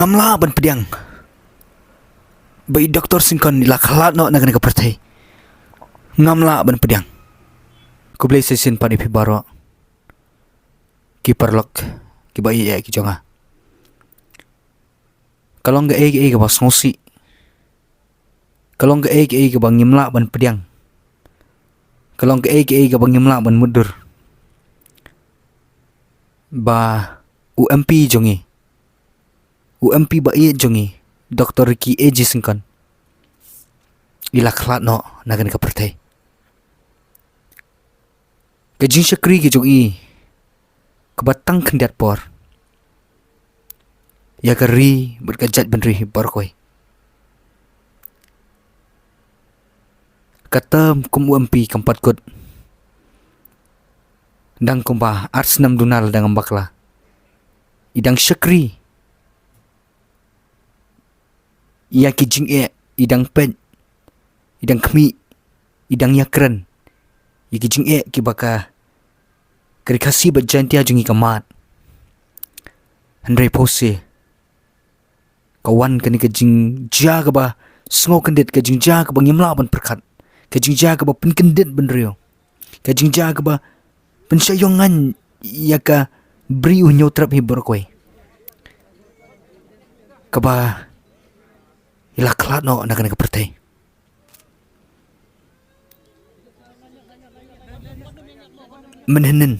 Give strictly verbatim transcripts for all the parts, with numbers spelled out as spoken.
Ngam lah ban pdiang ba i Doktor Syngkon i la khlad noh na kane ka pyrthei. Ngam lah ban pdiang. Khublei sa shisien pat ïa phi baroh ki paralok kiba ïeit ki jong nga. Ka long kaei kaei kaba sngewsih. Ka long kaei kaei kaba ngim lah ban pdiang. Ka long kaei kaei kaba ngim lah ban mutdur. Ba u M P jong ngi, u M P ba ïeit jong ngi, Doktor Ricky A J Syngkon, i la khlad noh na kane ka pyrthei. Ka jingshakri ka jong i kaba tang khyndiat por ïa ka ri bad ka jaitbynriew baroh kawei. Ka term kum u M P kam pat kut dang kumba ar snem duna la dang bakla. I dang shakri ïa ki jingeh, i dang peit, i dang khmih, i dang ïakren ïa ki jingeh kiba ka, ka Ri Khasi bad Jaintia jong ngi ka mad. Hynrei phewse ka wan kane ka jingjia kaba sngewkyndit, ka jingjia kaba ngim lah ban pyrkhat, ka jingjia kaba pynkyndit bynriew, ka jingjia kaba pynshah ïoh ngan ïa ka briew Hynñiewtrep hi baroh kawei, kaba i la khlad noh na kane ka pyrthei. Mynhynnin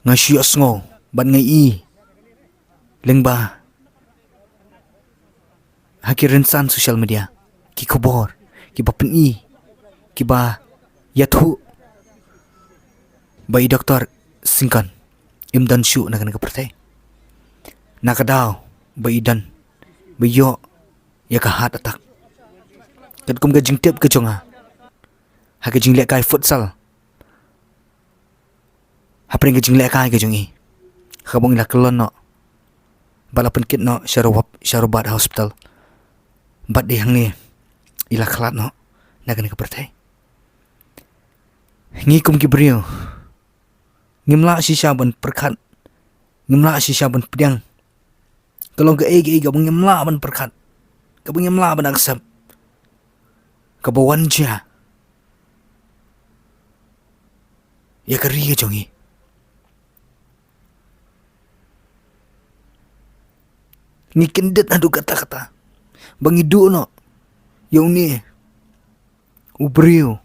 nga shu ïohsngew bad nga i lyngba ha ki rynsan social media ki khubor kiba pyni, kiba ïathuh ba i Doktor Syngkon im don shuh na kane ka pyrthei. Na ka daw ba i don, ba ïoh ïa ka heart attack. Katkum ka jingtip ka jong nga ha ka jinglehkai futsal, hapdeng ka jinglehkai ka jong i, ha kaba i la kyllon noh bad la pynkit noh sha Rawbat, sha Rawbat Hospital. Bad dei hangne i la khlad noh na kane ka pyrthei. Ngi kum ki briew ngim lah shisha ban pyrkhat, ngim lah shisha ban pdiang. Ka long kaei kaei kaba ngim lah ban pyrkhat, kaba ngim lah ban accept, kaba wan jia ïa ka ri ka jong ngi. Ngi kyndit haduh katta katta ba ngi duh noh ïa une u briew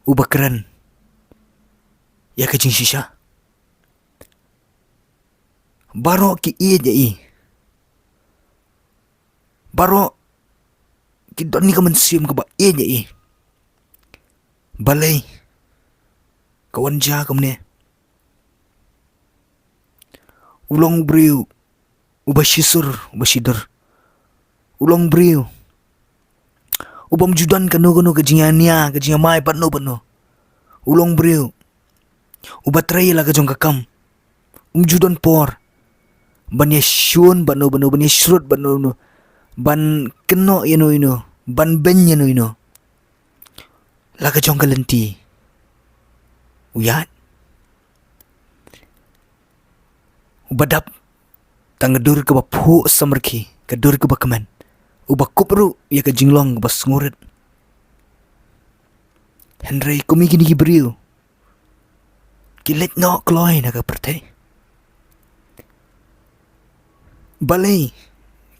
uba kren ïa ka jingshisha. Baroh ki ïeit ïa i, baroh ki don ïa ka mynsiem kaba ïeit ïa i. Balei ka wan jia kumne? U long u briew uba shisur, uba shidur. U long u briew ubym ju don kano kano ka jingïania, ka jingïamai bad no bad no. U long u briew uba trei la ka jong ka kam, um ju don por ban ïashun bad no bad no, ban ïashrut bad no bad no, ban kynnoh ïa no ïa no, ban beiñ ïa no ïa no. La ka jong ka lynti u ïaid, uba dap tang ka dur kaba phuh samrkhie, ka dur kaba kmen, uba kup ruh ïa ka jinglong kaba sngewrit. Hynrei kum kine ki briew ki leit noh kloi na ka pyrthei. Balei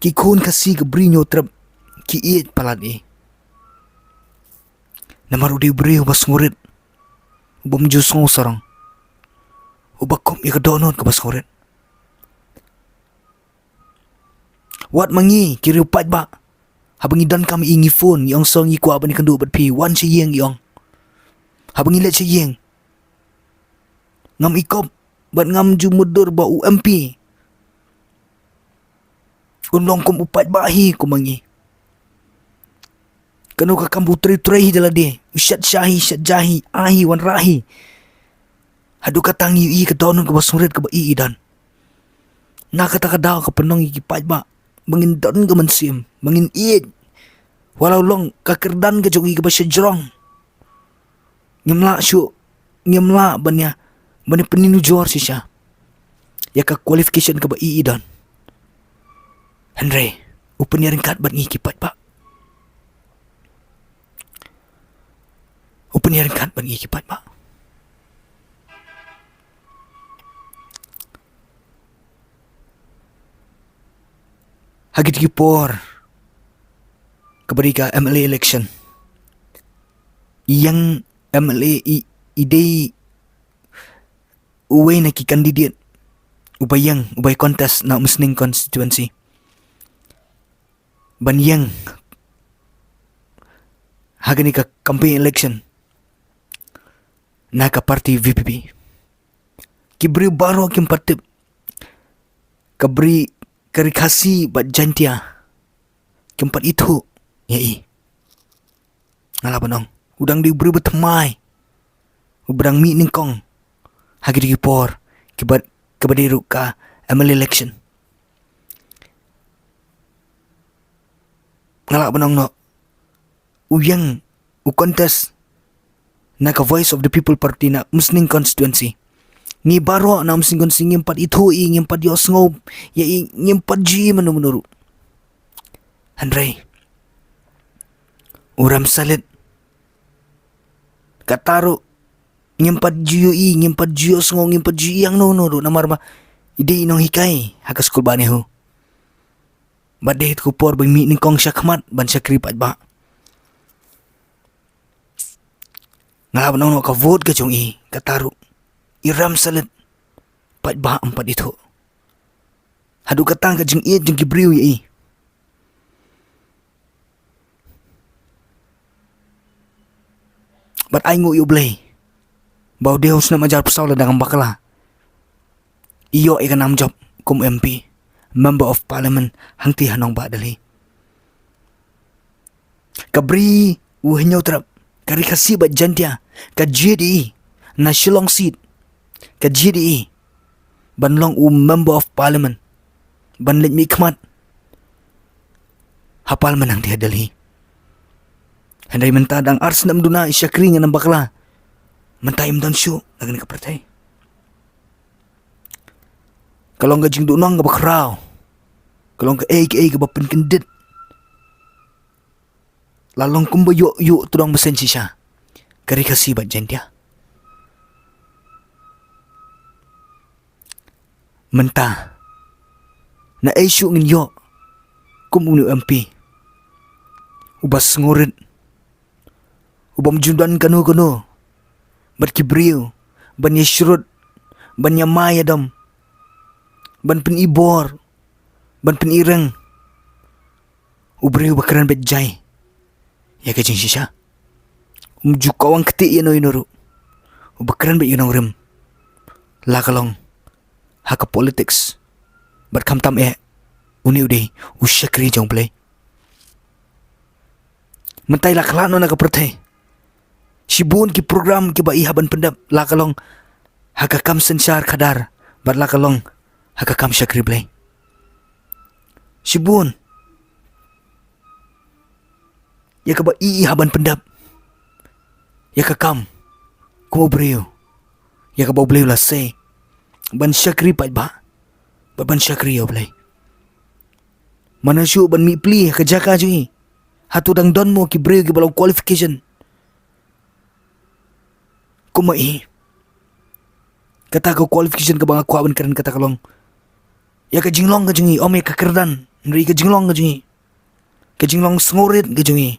ki khun Khasi ka Bri Hynñiewtrep ki ïeit palat i? Namar u dei u briew uba sngewrit, ubym ju sngew sarong, uba kup ïa ka dohnud kaba sngewrit. Wat ma ngi ki riew paidbah, haba ngi donkam i ngi phone, ngi ong sir ngi kwah ban ïakynduh bad phi, wan sha ïing, ngi ong. Haba ngi leit sha ïing, ngam ikup bad ngam ju mutdur ba u M P un long kum u paidbah hi kum ma ngi. Kano ka kam ba u trei u trei hi da lade, u shet sha hi, shet ja hi, ai hi, wanrah hi. Haduh katta ngi ïohi ka dohnud kaba sngewrit kaba i i don. Na kata ka daw ka pynlong ïa ki paidbah ba ngin don ka mynsiem, ba ngin ïeit. Wat la u long ka kyrdan ka jong i kaba shajrong, ngim lah shuh, ngim lah ban ïa, ban ïa pynnujor shisha. ïa ka qualification kaba i i don. Hynrei u pynïaryngkat bad ngi ki paidbah. U pynïaryngkat bad ngi ki paidbah. Ha kito ki por kaba dei ka M L A election, ïa ïeng M L A i, i dei uwei na ki candidate uba ïeng, uba ïa contest na Umsning constituency ban ïeng ha kane ka campaign election na ka party V P P. Ki briew baroh kim pat tip. Ka bri, ka Ri Khasi bad Jaintia kim pat ithuh ïa i. Nga lah ban ong u dang dei u briew ba thymmai, uba dang mih nyngkong ha kito ki por kiba, kiba dei ruh ka M L A election. Nga lah ban ong noh, u ïeng, u contest na ka Voice of the People Party na Umsning constituency. Ngi baroh na Umsning constituency ngim pat ithuh i, ngim pat ïohsngew ïa i, ngim pat ju i mano mano ruh. Hynrei u Remsalit, kata ruh ngim pat ju ïohi, ngim pat ju ïohsngew, ngim pat ju ïeng mano mano ruh, namar ba i dei i nonghikai ha ka skul bah NEHU. Bad dei ha kito ki por ba i mih nyngkong shakhmat ban shakri paidbah. Nga lah ban ong noh, ka vote ka jong i, kata ruh i Remsalit, paidbah ym pat ithuh. Haduh katta ka jingïeit jong ki briew ïa i. Bad ai nguh ïa U Blei ba u dei ha u snem hajar arphew saw, lada ngam bakla, i ïoh ïa ka nam jop kum M P, Member of Parliament, hangtei ha nongbah Delhi. Ka bri u Hynñiewtrep, ka Ri Khasi bad Jaintia, ka jied ïa i na Shillong seat, ka jied ïa i ban long u Member of Parliament, ban leit mihkhmat ha Parliament hangtei ha Delhi. Hynrei mynta dang ar snem duna i shakri, ngam bakla, mynta im don shuh na kane ka pyrthei. Ka long ka jingduhnong kaba khraw, ka long kaei kaei kaba pynkyndit. La long kumba ïoh ïoh tdong bseiñ shisha, ka Ri Khasi bad Jaintia. Mynta naei shuh ngin ïoh kum une u M P uba sngewrit, u bym ju don kano kano bad ki briew, ban ïashrut, ban ïamai ïadom, ban pyni bor, ban pyni reng. U briew uba kren beit jai ïa ka jingshisha. Um ju kawang kti ïa no ïa no ruh. Uba kren beit ïa u nongrim, la ka long ha ka politics. Bad khamtam eh, une u dei u shakri jong U Blei. Mynta i la khlad noh na ka pyrthei. Shibun ki program kiba i hap ban pyndep, la ka long ha ka kam synshar khadar, bad la ka long ha ka kam shakri Blei. Shibun ïa kaba i i hap ban pyndep ïa ka kam kum u briew, ïa kaba U Blei u la sei, ban shakri paidbah bad ban shakri ïa U Blei. Mano shuh ban mih pli ha ka jaka jong i. Hato dang don mo ki briew kiba long qualification kum ma i? Kata ka qualification kaba nga kwah ban kren, kata ka long ïa ka jinglong ka jong i, ym ïa ka kyrdan, hynrei ka jinglong ka jong i, ka jinglong sngewrit ka jong i,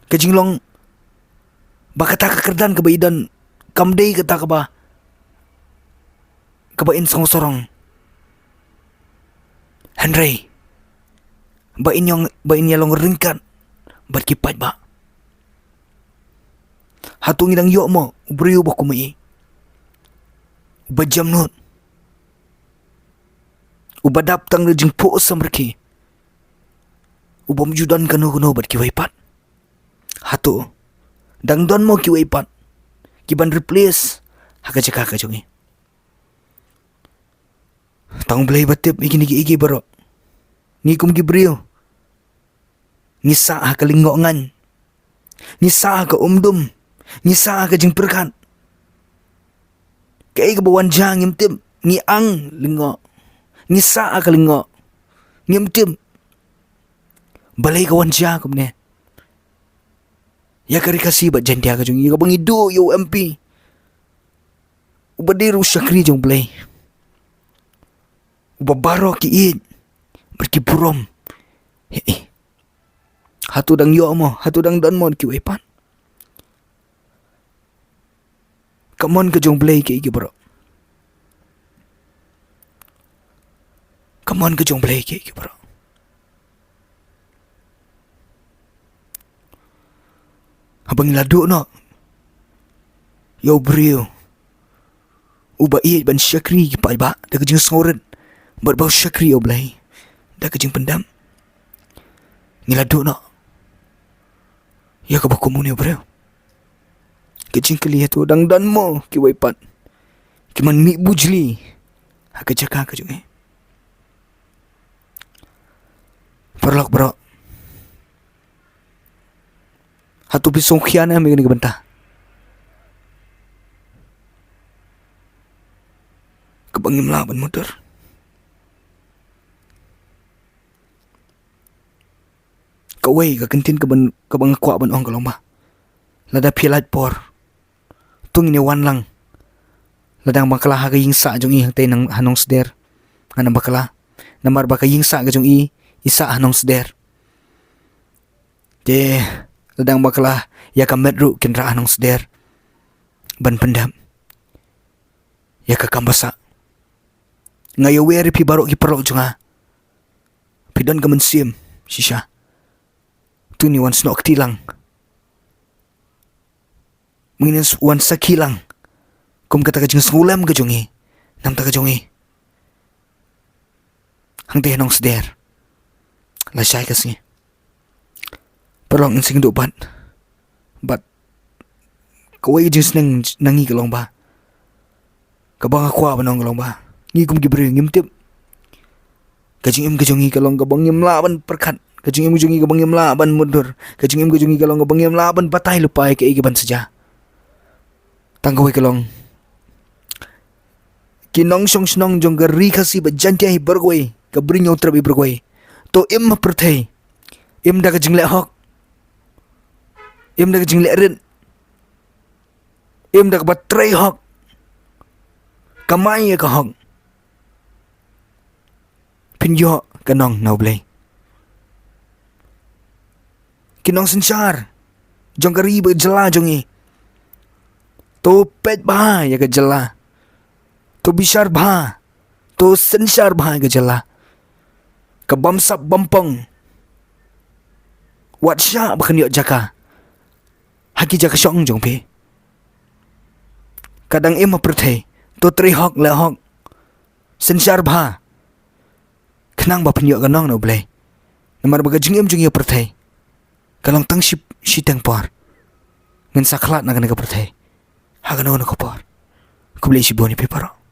ka jinglong ba kata ka kyrdan kaba i don kam dei kata kaba, kaba in sngewsarong, hynrei ba in ïong, ba in ïalong ryngkat bad ki paidbah. Hato ngi dang ïoh mo u briew uba kum ma i, uba jemnud, uba dap tang da jingphuh samrkhie, u bym ju don kano kano bad kiwei pat? Hato dang don mo kiwei pat ki ban replace ha ka jaka ka jong i? Tang U Blei ba tip ïa kine kiei kiei baroh. Ngi kum ki briew ngi sah ha ka lyngngoh ngaiñ, ngi sah ha ka umdum, ngi sah ha ka jingpyrkhat. Kaei kaba wan jia ngim tip, ngi ang lyngngoh, ngi sah ha ka lyngngoh, ngim tip balei ka wan jia kumne ïa ka Ri Khasi bad Jaintia ka jong ngi, ïa kaba ngi duh ïa u M P uba dei ruh u shakri jong U Blei, uba baroh ki ïeit bad ki burom. Hei, hato dang ïoh mo, hato dang don mo kiwei pat? Ka mon ka jong U Blei kiei ki baroh. Ka mon ka jong U Blei kiei ki baroh. Haba ngi la duh noh ïa u briew uba ïeit ban shakri ki paidbah da ka jingsngewrit, bad ba u shakri ïa U Blei da ka jingpyndem, ngi la duh noh ïa kaba kum une u briew. Ka jingkylli, hato dang don mo kiwei pat ki man mih bujli ha ka jaka ka jong ngi? Paralok baroh, hato phi sngewkhia ne em ïa kane ka bynta kaba ngim lah ban mutdur? Kawei ka kyntien kaba, kaba nga kwah ban ong ka long ba, lada phi lait por, to ngin ïa wan lang. Lada nga bakla ha ka ïingsah jong i hangtei nang ha Nongsder, ngan bakla. Namar ba ka ïingsah ka jong i, i sah ha Nongsder. Te lada nga bakla, ïa ka met ruh kin rah ha Nongsder ban pyndep ïa ka kam ba sah. Nga ïawer ïa phi baroh ki paralok jong nga. Phi don ka mynsiem shisha, to ngin wan snoh kti lang. Ngin wan sakhi lang kum kata ka jingsngewlem ka jong i, namar ka jong i hangtei ha Nongsder lashai ka sngi. Paralok, ngin sngewthuh pat, bad kawei ka jingsneng na ngi ka long ba, kaba nga kwah ban ong ka long ba, ngi kum ki briew ngim tip. Ka jingim ka jong ngi ka long kaba ngim lah ban pyrkhat, ka jingim ka jong ngi kaba ngim lah ban mutdur, ka jingim ka jong ngi ka long kaba ngim lah ban batai lypa ïa kaei kaban sa jia. Tang kawei ka long, ki nongshong shnong jong ka Ri Khasi bad Jaintia hi baroh kawei, ka Bri Hynñiewtrep hi baroh kawei, to im ha pyrthei, im da ka jingleh hok, im da ka jingleh rit, im da kaba trei hok, kamai ïa ka hok, phin ïoh ka nong na U Blei. Ki nongsynshar jong ka ri bad jylla jong ngi, to peit bha ïa ka jylla, to bishar bha, to synshar bha ïa ka jylla. Ka bamsap bampong, wat shah ba kan ïoh jaka ha ki jaka shong jong phi. Ka dang im ha pyrthei, to trei hok, leh hok, synshar bha, khnang ba phin ïoh ka nong na U Blei. Namar ba ka jingim jong ngi ha pyrthei ka long tang shi, shiteng por. Ngin sa khlad na kane ka pyrthei ha kano kano ka por. Khublei shibun ïa phi baroh.